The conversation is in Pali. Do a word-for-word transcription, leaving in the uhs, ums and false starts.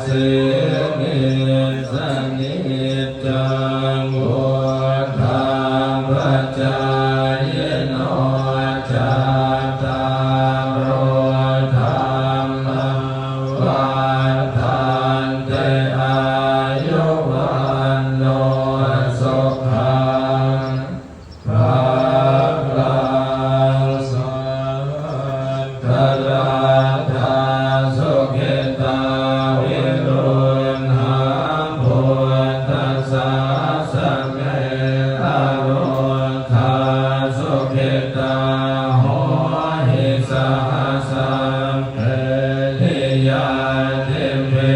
Sīlissa niccaṃ vuḍḍhāpacāyino, cattāro dhammā vaḍḍhanti: āyu vaṇṇo sukhaṃ balaṃ. Sabbattharādā sukhitā viruḷhā buddhasāsane, arohā sukhitā hohi saha sabbehi ñātibhi.